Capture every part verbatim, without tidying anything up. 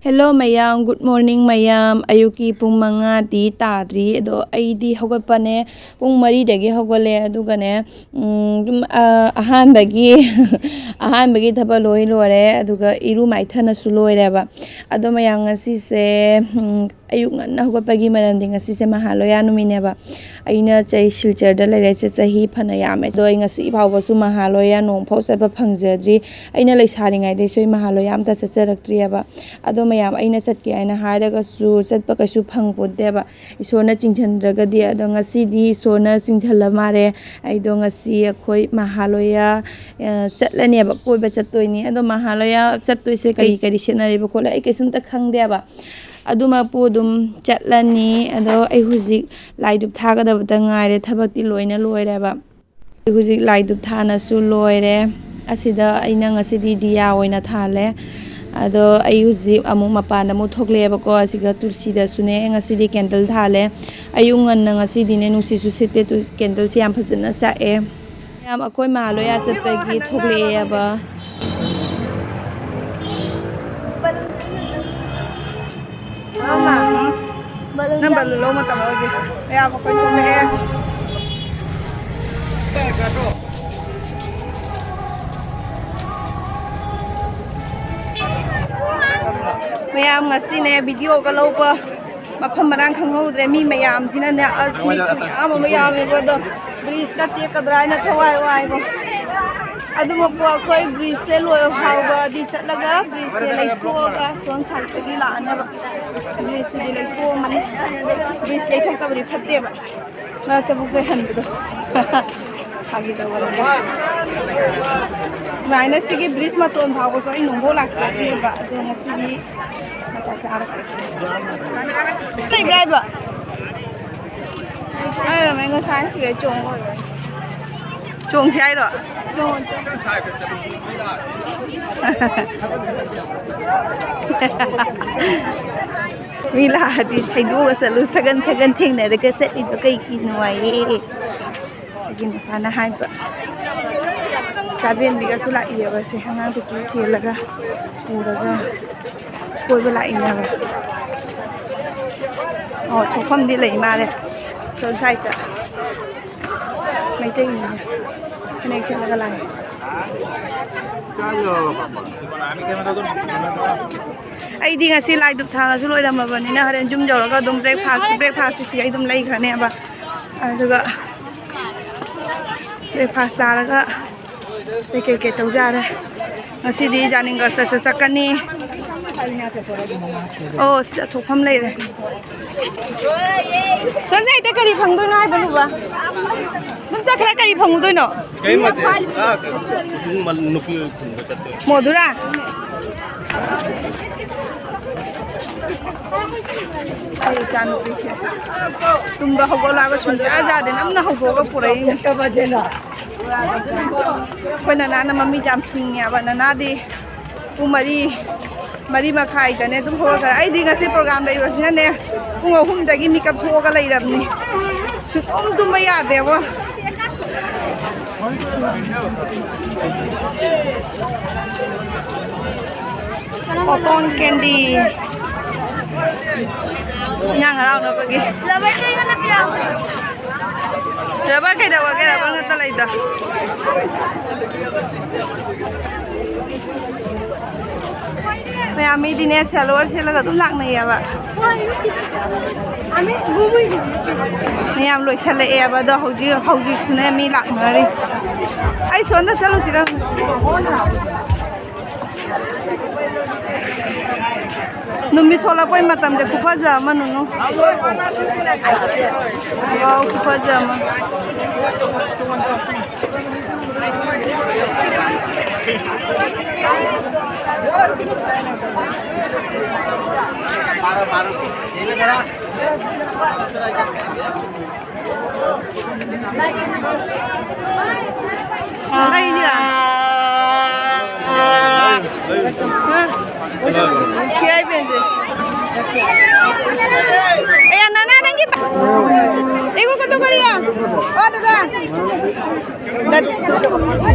Hello ꯃꯌꯥꯝ, good morning ꯃꯌꯥꯝ꯫ ꯑꯌꯨꯛꯀꯤ ꯄꯨꯡ ꯃꯉꯥꯗꯤ ꯇꯥꯗ꯭ꯔꯤ, ꯑꯗꯣ ꯑꯩꯗꯤ ꯍꯧꯒꯠꯄꯅꯦ, ꯄꯨꯡ ꯃꯔꯤꯗꯒꯤ ꯍꯧꯒꯠꯂꯦ꯫ ꯑꯗꯨꯒꯅꯦ, ꯎꯝ, ꯑꯗꯨꯝ, ꯑ, ꯑꯍꯥꯟꯕꯒꯤ ꯑꯍꯥꯟꯕꯒꯤ ꯊꯕꯛ ꯂꯣꯏ ꯂꯣꯏꯔꯦ, ꯑꯗꯨꯒ ꯏꯔꯨ ꯃꯥꯏꯊꯅꯁꯨ ꯂꯣꯏꯔꯦꯕ꯫ ꯑꯗꯣ ꯃꯌꯥꯝ, ꯉꯁꯤꯁꯦ, ꯎꯝ, ꯑꯌꯨꯛ ꯉꯟꯅ ꯍꯧꯒꯠꯄꯒꯤ ꯃꯔꯝꯗꯤ ꯉꯁꯤꯁꯦ ꯃꯍꯥꯂꯣꯌꯥ ꯅꯨꯃꯤꯠꯅꯦꯕ꯫ ꯑꯩꯅ ꯆꯍꯤ ꯁꯤꯜꯆꯔꯗ ꯂꯩꯔꯛꯏꯁꯦ ꯆꯍꯤ ꯐꯅ ꯌꯥꯝꯃꯦ, ꯑꯗꯣ ꯑꯩ ꯉꯁꯤ ꯐꯥꯎꯕꯁꯨ ꯃꯍꯥꯂꯣꯌꯥ ꯅꯣꯡ ꯐꯥꯎ ꯆꯠꯄ ꯐꯪꯖꯗ꯭ꯔꯤ꯫ ꯑꯩꯅ ꯂꯩꯁꯥꯔꯤꯉꯩꯗꯩꯁꯨ ꯑꯩ ꯃꯍꯥꯂꯣꯌꯥ ꯑꯝꯇ ꯆꯠꯆꯔꯛꯇ꯭ꯔꯤꯑꯕ꯫ ꯑꯗꯣ ꯃꯌꯥꯝ, ꯑꯩꯅ ꯆꯠꯀꯦ ꯍꯥꯏꯅ ꯍꯥꯏꯔꯒꯁꯨ ꯆꯠꯄ ꯀꯩꯁꯨ ꯐꯪꯄꯣꯟꯇꯦꯕ, ꯏꯁꯣꯔꯅ ꯆꯤꯡꯁꯤꯟꯗ꯭ꯔꯒꯗꯤ꯫ ꯑꯗꯣ ꯉꯁꯤꯗꯤ ꯏꯁꯣꯔꯅ ꯆꯤꯡꯁꯤꯜꯂ ꯃꯥꯜꯂꯦ꯫ ꯑꯩꯗꯣ ꯉꯁꯤ ꯑꯩꯈꯣꯏ ꯃꯍꯥꯂꯣꯌꯥ, ꯑ, ꯆꯠꯂꯅꯦꯕ, ꯀꯣꯏꯕ ꯆꯠꯇꯣꯏꯅꯤ꯫ ꯑꯗꯣ ꯃꯍꯥꯂꯣꯌꯥ ꯆꯠꯇꯣꯏꯁꯦ ꯀꯔꯤ ꯀꯔꯤ ꯁꯦꯠꯅꯔꯤꯕ ꯈꯣꯠꯂꯦ ꯑꯩ ꯀꯩꯁꯨꯝꯇ ꯈꯪꯗꯦꯕ꯫ ꯑꯗꯨꯃꯛꯄꯨ ꯑꯗꯨꯝ ꯆꯠꯂꯅꯤ꯫ ꯑꯗꯣ ꯑꯩ ꯍꯧꯖꯤꯛ ꯂꯥꯏ ꯙꯨꯞ ꯊꯥꯒꯗꯕꯇ ꯉꯥꯏꯔꯦ, ꯊꯕꯛꯇꯤ ꯂꯣꯏꯅ ꯂꯣꯏꯔꯦꯕ꯫ ꯑꯩ ꯍꯧꯖꯤꯛ ꯂꯥꯏ ꯙꯨꯞ ꯊꯥꯅꯁꯨ ꯂꯣꯏꯔꯦ꯫ ꯑꯁꯤꯗ ꯑꯩꯅ ꯉꯁꯤꯗꯤ ꯗꯤꯌꯥ ꯑꯣꯏꯅ ꯊꯥꯜꯂꯦ꯫ ꯑꯗꯣ ꯑꯩ ꯍꯧꯖꯤꯛ ꯑꯃꯨꯛ ꯃꯄꯥꯟꯗ ꯑꯃꯨꯛ ꯊꯣꯛꯂꯛꯑꯦꯕꯀꯣ꯫ ꯑꯁꯤꯒ ꯇꯨꯜꯁꯤꯗꯁꯨꯅꯦ ꯉꯁꯤꯗꯤ ꯀꯦꯟꯗꯜ ꯊꯥꯜꯂꯦ꯫ ꯑꯌꯨꯛ ꯉꯟꯅ ꯉꯁꯤꯗꯤꯅꯦ ꯅꯨꯡꯁꯤꯠꯁꯨ ꯁꯤꯠꯇꯦ, ꯇꯨ-, ꯀꯦꯟꯗꯜꯁꯦ ꯌꯥꯝ ꯐꯖꯅ ꯆꯥꯛꯑꯦ꯫ ꯃꯌꯥꯝ, ꯑꯩꯈꯣꯏ ꯃꯍꯥꯂꯣꯌꯥ ꯆꯠꯄꯒꯤ ꯊꯣꯛꯂꯛꯑꯦꯕ꯫ ꯅꯪ ꯕꯥꯂꯨꯟ ꯂꯧ ꯃꯇꯝ ꯑꯣꯏꯗꯦ꯫ ꯃꯌꯥꯝ ꯑꯩꯈꯣꯏ ꯊꯣꯛꯂꯛꯑꯦ꯫ ꯃꯌꯥꯝ, ꯉꯁꯤꯅꯦ ꯚꯤꯗꯤꯑꯣꯒ ꯂꯧꯕ ꯃꯐꯝ ꯃꯔꯥꯡ ꯈꯪꯍꯧꯗ꯭ꯔꯦ꯫ ꯃꯤ ꯃꯌꯥꯝꯁꯤꯅꯅꯦ, ꯑꯁ, ꯃꯤ ꯈꯨꯌꯥꯝ ꯑꯃ ꯌꯥꯝꯃꯦꯕ꯫ ꯑꯗꯣ ꯕ꯭ꯔꯤꯖꯀ ꯇꯦꯛꯀꯗ꯭ꯔꯥ ꯍꯥꯏꯅ ꯊꯋꯥꯏ ꯋꯥꯏꯕ꯫ ꯑꯗꯨꯃꯛꯄꯨ ꯑꯩꯈꯣꯏ ꯕ꯭ꯔꯤꯖꯁꯦ ꯂꯣꯏꯕ ꯐꯥꯎꯕꯗꯤ ꯆꯠꯂꯒ ꯕ꯭ꯔꯤꯖꯁꯦ ꯂꯩꯊꯣꯛꯑꯒ ꯁꯣꯝ ꯁꯥꯏꯠꯇꯒꯤ ꯂꯥꯛꯑꯅꯦꯕ꯫ ꯕ꯭ꯔꯤꯖꯁꯤꯗꯤ ꯂꯩꯊꯣꯛꯑꯝꯃꯅꯤ꯫ ꯕ꯭ꯔꯤꯖ ꯂꯩꯊꯣꯛꯇꯕꯗꯤ ꯐꯠꯇꯦꯕ꯫ ꯃꯔꯛꯇ ꯄꯨꯛ ꯆꯥꯏꯍꯟꯕꯗꯣ꯫ ꯐꯥꯒꯤ ꯇꯧꯕꯅꯤꯗ꯫ ꯁꯨꯃꯥꯏꯅ ꯁꯤꯒꯤ ꯕ꯭ꯔꯤꯖ ꯃꯇꯣꯟ ꯐꯥꯎꯕꯁꯨ ꯑꯩ ꯅꯣꯡꯐꯥꯎ ꯂꯥꯛꯆꯗ꯭ꯔꯤꯕ꯫ ꯑꯗꯣ ꯉꯁꯤꯗꯤ ꯃꯆꯥ ꯆꯥꯔꯒ ꯂꯩꯕ꯭ꯔꯥ ꯍꯥꯏꯕ? ꯑꯩ ꯉꯁꯥꯏ ꯁꯤꯗ ꯆꯣꯡꯉ ꯆꯣꯡꯁꯤ ꯍꯥꯏꯔꯣ? ꯆꯣꯡꯉꯣ, ꯆꯣꯡꯉꯣ꯫ ꯃꯤ ꯂꯥꯛꯑꯗꯤ ꯍꯩꯗꯣꯛꯑꯒ ꯆꯠꯂꯨ, ꯁꯒꯟ ꯁꯒꯟ ꯊꯦꯡꯅꯔꯒ ꯆꯠꯂꯤꯗꯣ ꯀꯩꯒꯤꯅꯣ ꯍꯥꯏꯌꯦ꯫ ꯑꯩꯒꯤ ꯅꯨꯄꯥꯅ ꯍꯥꯏꯕ꯫ ꯆꯥꯕꯦꯟꯕꯤꯒꯁꯨ ꯂꯥꯛꯏꯑꯕ ꯁꯦ, ꯑꯉꯥꯡ ꯄꯤꯛꯇ꯭ꯔꯨ ꯆꯦꯜꯂꯒ ꯄꯨꯔꯒ꯫ ꯀꯣꯏꯕ ꯂꯥꯛꯏꯅꯦꯕ꯫ ꯑꯣ, ꯊꯣꯛꯐꯝꯗꯤ ꯂꯩ ꯃꯥꯜꯂꯦ꯫ ꯁꯣꯝ ꯁꯥꯏꯠꯇ ꯃꯩꯇꯩꯁꯤꯡꯁꯦ ꯐꯅꯦꯛ ꯁꯦꯠꯂꯒ ꯂꯥꯛꯑꯦ꯫ ꯑꯩꯗꯤ ꯉꯁꯤ ꯂꯥꯏ ꯙꯨꯞ ꯊꯥꯅꯁꯨ ꯂꯣꯏꯔꯝꯃꯕꯅꯤꯅ ꯍꯣꯔꯦꯟ ꯌꯨꯝ ꯌꯧꯔꯒ ꯑꯗꯨꯝ breakfast, breakfastꯁꯤ ꯁꯤꯗ ꯑꯗꯨꯝ ꯂꯩꯈ꯭ꯔꯅꯦꯕ꯫ ꯑꯗꯨꯒ breakfast ꯆꯥꯔꯒ ꯀꯩꯀꯩ ꯀꯩ ꯇꯧꯖꯥꯔꯦ꯫ ꯉꯁꯤꯗꯤ ꯖꯥꯅꯤꯡꯒꯁꯇꯁꯨ ꯆꯠꯀꯅꯤ꯫ ꯑꯣ, ꯁꯤꯗ ꯊꯣꯛꯐꯝ ꯂꯩꯔꯦ꯫ ꯁꯣꯟꯖꯩꯗ ꯀꯔꯤ ꯐꯪꯗꯣꯏꯅꯣ ꯍꯥꯏꯕ, ꯂꯨꯕ? ꯑꯗꯨꯝ ꯆꯠꯈ꯭ꯔ ꯀꯔꯤ ꯐꯪꯉꯨꯗꯣꯏꯅꯣ? ꯀꯩꯝ ꯅꯠꯇꯦ꯫ ꯑꯥ, ꯀꯩꯅꯣ, ꯅꯨꯄꯤ ꯈꯨꯟꯕ ꯆꯠꯇꯣꯏ꯫ ꯃꯣꯗꯨꯔꯥ? ꯑꯩ ꯏꯆꯥꯅꯨꯄꯤꯁꯦ ꯇꯨꯝꯕ ꯍꯧꯒꯠꯂꯛꯑꯒ ꯁꯨꯡꯌꯥ ꯌꯥꯗꯦ, ꯅꯝꯅ ꯍꯧꯗꯣꯛꯑꯒ ꯄꯨꯔꯛꯏꯅꯦ꯫ ꯑꯩꯈꯣꯏ ꯅꯅꯥꯅ ꯃꯃꯤꯠ ꯌꯥꯝ ꯁꯤꯡꯉꯦꯕ꯫ ꯅꯅꯥꯗꯤ ꯄꯨꯡ ꯃꯔꯤ, ꯃꯔꯤ ꯃꯈꯥꯏꯗꯅꯦ ꯑꯗꯨꯝ ꯍꯧꯒꯠꯈ꯭ꯔꯦ꯫ ꯑꯩꯗꯤ ꯉꯁꯤ program ꯂꯩꯕꯁꯤꯅꯅꯦ, ꯄꯨꯡ ꯑꯍꯨꯝꯗꯒꯤ ꯃꯤꯀꯞ ꯊꯣꯛꯑꯒ ꯂꯩꯔꯕꯅꯤ꯫ ꯁꯨꯡꯇꯨꯝ ꯇꯨꯝꯕ ꯌꯥꯗꯦꯕꯣ꯫ Cotton candy꯫ ꯑꯉꯥꯡ ꯍꯔꯥꯎꯅꯕꯒꯤ꯫ Rubber ꯀꯩꯗꯧꯕꯒꯦ? Rubber ꯉꯥꯛꯇ ꯂꯩꯗꯣ꯫ ꯃꯌꯥꯝ ꯃꯤꯗꯤꯅꯦ ꯁꯦꯂꯋꯥꯔ ꯁꯦꯠꯂꯒ ꯑꯗꯨꯝ ꯂꯥꯛꯅꯩꯌꯦꯕ꯫ ꯃꯌꯥꯝ ꯂꯣꯏꯁꯜꯂꯛꯑꯦꯕ, ꯑꯗꯣ ꯍꯧꯖꯤꯛ, ꯍꯧꯖꯤꯛꯁꯨꯅꯦ ꯃꯤ ꯂꯥꯛꯅꯔꯤ꯫ ꯑꯩ ꯁꯣꯝꯗ ꯆꯠꯂꯨꯁꯤꯔ? ꯅꯨꯃꯤꯠ ꯊꯣꯛꯂꯛꯄꯩ ꯃꯇꯝꯁꯦ ꯈꯨꯐꯖ ꯑꯃ, ꯅꯨꯅꯨ꯫ Wow, ꯈꯨꯐꯖ ꯑꯃ꯫ ꯂꯩꯅꯤꯔꯥ? ꯍꯥ? ꯀꯌꯥ ꯄꯦꯟꯗꯦ? ꯑꯦ, ꯅꯅꯥ, ꯅꯪꯒꯤ ꯄ-, ꯑꯩꯒ ꯀꯣꯠꯇꯣ ꯀꯔꯤꯌꯥ? ꯑꯣ, ꯗꯥꯗꯥ꯫ ꯗꯥ-,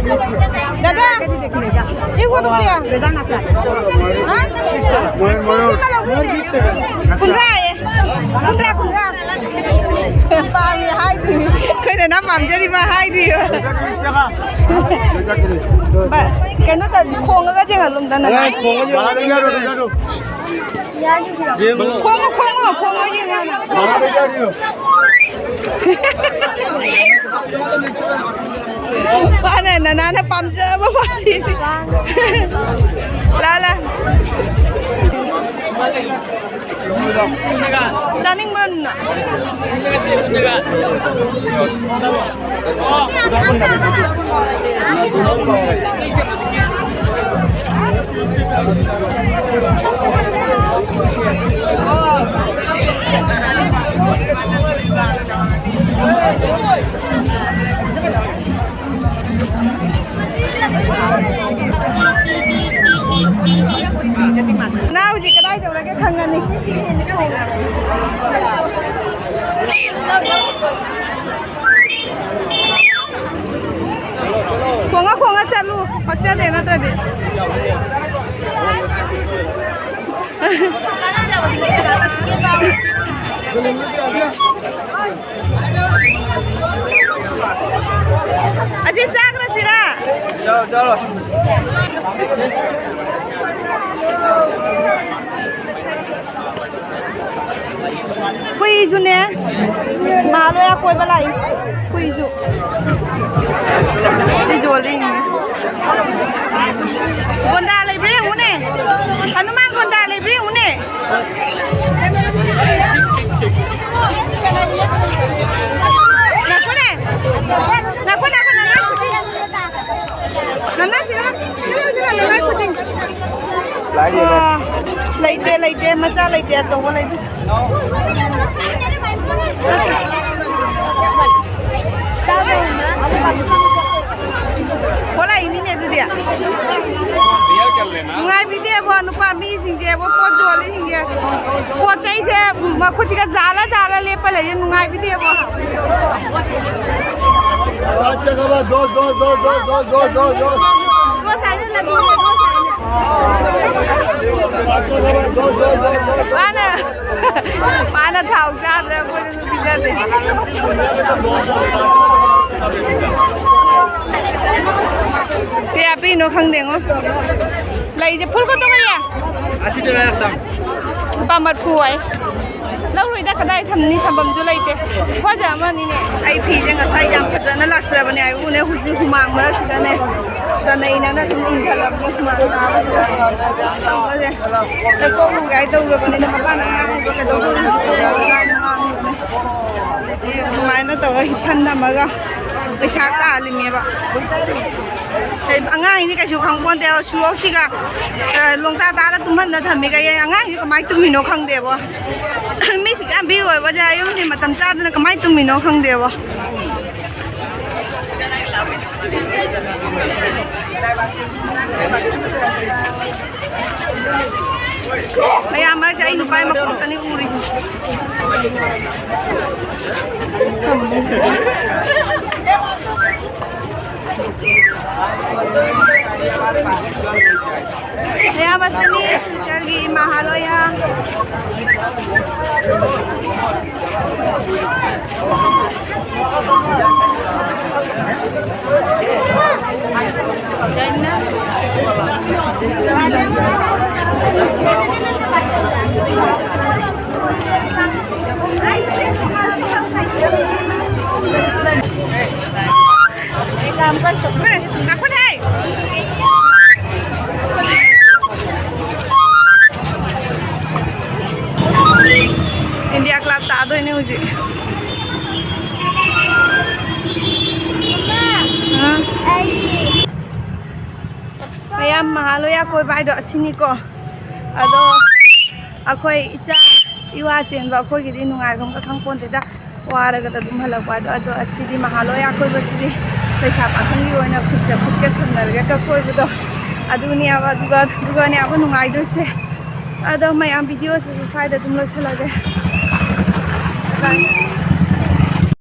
ꯗꯥꯗꯥ, ꯑꯩꯒ ꯀꯣꯠꯇꯣ ꯀꯔꯤꯌꯥ? ꯍꯥ? ꯁꯤ, ꯁꯤꯃ ꯂꯧꯕꯤꯅꯦ꯫ ꯀꯨꯟꯊ꯭ꯔꯥ ꯍꯥꯏꯌꯦ꯫ ꯀꯨꯟꯊ꯭ꯔꯥ, ꯀꯨꯟꯊ꯭ꯔꯥ꯫ ꯄꯥꯝꯃꯤ ꯍꯥꯏꯗꯨꯅꯤ꯫ ꯑꯩꯈꯣꯏꯅ ꯅꯪ ꯄꯥꯝꯖꯔꯤꯕ ꯍꯥꯏꯗꯨꯌꯣ꯫ ꯕ-, ꯀꯩꯅꯣ ꯇꯧ, ꯈꯣꯡꯉꯒ ꯆꯦꯟꯍꯜꯂꯨꯝꯗꯅ꯫ ꯌꯥꯔꯦ, ꯈꯣꯡꯉꯒ ꯆꯦꯟꯍꯜꯂꯨ꯫ ꯈꯣꯡꯉꯣ, ꯈꯣꯡꯉꯣ, ꯈꯣꯡꯉꯣ ꯌꯦꯡꯉꯣ ꯅꯪ꯫ ꯃꯥꯅ, ꯅꯅꯥꯅ ꯄꯥꯝꯖꯕ ꯄꯥꯝꯕꯤ꯫ ꯂꯥ, ꯂꯥ꯫ ꯆꯥꯅꯤꯡꯕ꯭ꯔꯣ ꯅꯪ? ꯅꯅꯥꯎꯁꯤ ꯀꯗꯥꯏ ꯇꯧꯔꯒꯦ ꯈꯪꯉꯅꯤ꯫ ꯈꯣꯡꯉ ꯈꯣꯡꯉ ꯆꯠꯂꯨ, ꯍꯣꯁꯇꯦꯜꯗꯩ ꯅꯠꯇ꯭ꯔꯗꯤ꯫ ꯑꯁꯤ ꯆꯥꯈ꯭ꯔꯁꯤꯔꯥ? ꯆꯥꯔꯣ, ꯆꯥꯔꯣ꯫ ꯍꯨꯏꯁꯨꯅꯦ, ꯃꯍꯥꯂꯣꯌꯥ ꯀꯣꯏꯕ ꯂꯥꯛꯏ꯫ ꯍꯨꯏꯁꯨ꯫ ꯁꯤ ꯌꯣꯜꯂꯤꯅꯦ꯫ ꯒꯣꯟꯗꯥ ꯂꯩꯕ꯭ꯔꯥ ꯌꯦꯡꯉꯨꯅꯦ꯫ ꯍꯅꯨꯃꯥꯟ ꯒꯣꯟꯗꯥ ꯂꯩꯕ꯭ꯔꯥ ꯌꯦꯡꯉꯨꯅꯦ꯫ ꯉꯥꯏꯈꯣꯅꯦ꯫ ꯉꯥꯏꯈꯣ, ꯉꯥꯏꯈꯣ, ꯅꯅꯥꯎ ꯈꯨꯖꯤꯡ꯫ ꯅꯅꯥꯎ ꯁꯤꯗ ꯂꯥꯎ꯫ ꯁꯤꯗ ꯂꯥꯎ, ꯁꯤꯗ ꯂꯥꯎ, ꯅꯅꯥꯎ ꯈꯨꯖꯤꯡ꯫ ꯑꯥ, ꯂꯩꯇꯦ, ꯂꯩꯇꯦ, ꯃꯆꯥ ꯂꯩꯇꯦ, ꯑꯆꯧꯕ ꯂꯩꯇꯦ꯫ ꯍꯣ, ꯂꯥꯛꯏꯅꯤꯅꯦ ꯑꯗꯨꯗꯤ꯫ ꯅꯨꯡꯉꯥꯏꯕꯤꯗꯦꯕꯣ, ꯅꯨꯄꯥ ꯃꯤꯁꯤꯡꯁꯦꯕꯣ, ꯄꯣꯠ ꯌꯣꯜꯂꯤꯁꯤꯡꯁꯦ꯫ ꯄꯣꯠ ꯆꯩꯁꯦ ꯃꯈꯨꯠꯁꯤꯒ ꯖꯥꯜꯂ ꯖꯥꯜꯂ ꯂꯦꯞꯄ ꯂꯩꯌꯦ, ꯅꯨꯡꯉꯥꯏꯕꯤꯗꯦꯕꯣ꯫ ꯃꯥꯅ, ꯃꯥꯅ ꯊꯥꯎ ꯆꯥꯗ꯭ꯔꯦ, ꯑꯩꯈꯣꯏꯗꯁꯨ ꯄꯤꯖꯗꯦ꯫ ꯀꯌꯥ ꯄꯤꯅꯣ ꯈꯪꯗꯦꯉꯣ꯫ ꯂꯩꯁꯦ ꯐꯨꯜ ꯀꯣꯠꯇꯣ ꯀꯌꯥ? ꯂꯨꯄꯥ ꯃꯔꯤꯐꯨ ꯍꯥꯏ꯫ ꯂꯧꯔꯣꯏꯗ, ꯀꯗꯥꯏ ꯊꯝꯅꯤ? ꯊꯝꯐꯝꯁꯨ ꯂꯩꯇꯦ꯫ ꯐꯖ ꯑꯃꯅꯤꯅꯦ꯫ ꯑꯩ ꯐꯤꯁꯦ ꯉꯁꯥꯏ ꯌꯥꯝ ꯐꯖꯅ ꯂꯥꯛꯆꯕꯅꯦ ꯍꯥꯏꯕꯨꯅꯦ, ꯍꯧꯖꯤꯛ ꯍꯨꯃꯥꯡ ꯃꯔꯛꯁꯤꯗꯅꯦ ꯆꯅꯩꯅꯅ ꯁꯨꯝ ꯏꯟꯁꯤꯜꯂꯕꯅꯦ ꯍꯨꯃꯥꯡ ꯇꯥꯕꯁꯤꯗ꯫ ꯇꯧꯕꯁꯦ ꯂꯩꯀꯣꯛ ꯂꯨꯒꯥꯏ ꯇꯧꯔꯕꯅꯤꯅ ꯃꯄꯥꯟꯗ ꯉꯥꯡꯉꯤꯕ ꯀꯩꯗꯧꯗꯣꯏꯅꯣ ꯈꯪꯗꯦ꯫ ꯑꯗꯨꯃꯥꯏꯅ ꯇꯧꯔ ꯍꯤꯞꯐꯟ ꯊꯝꯃꯒ ꯄꯩꯁꯥ ꯇꯥꯜꯂꯤꯅꯦꯕ꯫ ꯑꯉꯥꯡꯅꯤ ꯀꯩꯁꯨ ꯈꯪꯄꯣꯟꯇꯦ꯫ ꯁꯨꯔꯣꯛꯁꯤꯒ, ꯑ, ꯂꯣꯡꯆꯥ ꯇꯥꯔ ꯇꯨꯝꯍꯟꯗ ꯊꯝꯃꯤ ꯀꯩ ꯑꯉꯥꯡꯁꯤ ꯀꯃꯥꯏꯅ ꯇꯨꯝꯃꯤꯅꯣ ꯈꯪꯗꯦꯕꯣ꯫ ꯃꯤ ꯁꯨꯛꯌꯥꯝ ꯄꯤꯔꯣꯏꯕꯁꯦ ꯑꯌꯨꯛꯁꯤ ꯃꯇꯝ ꯆꯥꯗꯅ ꯀꯃꯥꯏꯅ ꯇꯨꯝꯃꯤꯅꯣ ꯈꯪꯗꯦꯕꯣ꯫ ꯃꯌꯥꯝ ꯃꯔꯛꯁꯦ ꯑꯩ ꯅꯨꯄꯥ ꯃꯀꯣꯛꯇꯅꯤ ꯎꯔꯤꯁꯦ꯫ ꯃꯌꯥꯝ ꯑꯁꯤꯅꯤ ꯁꯤꯜꯆꯔꯒꯤ ꯃꯍꯥꯂꯣꯌꯥ꯫ ꯏꯟꯗꯤꯌꯥ ꯀ꯭ꯂꯕ ꯇꯥꯗꯣꯏꯅꯦ ꯍꯧꯖꯤꯛ꯫ ꯑ? ꯃꯌꯥꯝ ꯃꯍꯥꯂꯣꯌꯥ ꯀꯣꯏꯕ ꯍꯥꯏꯗꯣ ꯑꯁꯤꯅꯤꯀꯣ꯫ ꯑꯗꯣ ꯑꯩꯈꯣꯏ ꯏꯆꯥ ꯏꯋꯥ ꯆꯦꯟꯕ ꯑꯩꯈꯣꯏꯒꯤꯗꯤ ꯅꯨꯡꯉꯥꯏꯐꯝꯒ ꯈꯪꯄꯣꯟꯇꯦꯗ꯫ ꯋꯥꯔꯒꯗ ꯑꯗꯨꯝ ꯍꯜꯂꯛꯄ꯫ ꯑꯗꯣ, ꯑꯗꯣ ꯑꯁꯤꯗꯤ ꯃꯍꯥꯂꯣꯌꯥ ꯀꯣꯏꯕꯁꯤꯗꯤ ꯂꯩꯁꯥ ꯄꯥꯈꯪꯒꯤ ꯑꯣꯏꯅ ꯈꯨꯠꯇ ꯈꯨꯠꯀ ꯁꯝꯅꯔꯒ ꯀꯣꯏꯕꯗꯣ꯫ ꯑꯗꯨꯅꯦꯕ ꯑꯗꯨꯒ ꯑꯗꯨꯒꯅꯦꯕ ꯅꯨꯡꯉꯥꯏꯗꯣꯏꯁꯦ꯫ ꯑꯗꯣ ꯃꯌꯥꯝ, ꯚꯤꯗꯤꯑꯣꯁꯤꯁꯨ ꯁ꯭ꯋꯥꯏꯗ ꯑꯗꯨꯝ ꯂꯣꯏꯁꯤꯜꯂꯒꯦ꯫ Bye꯫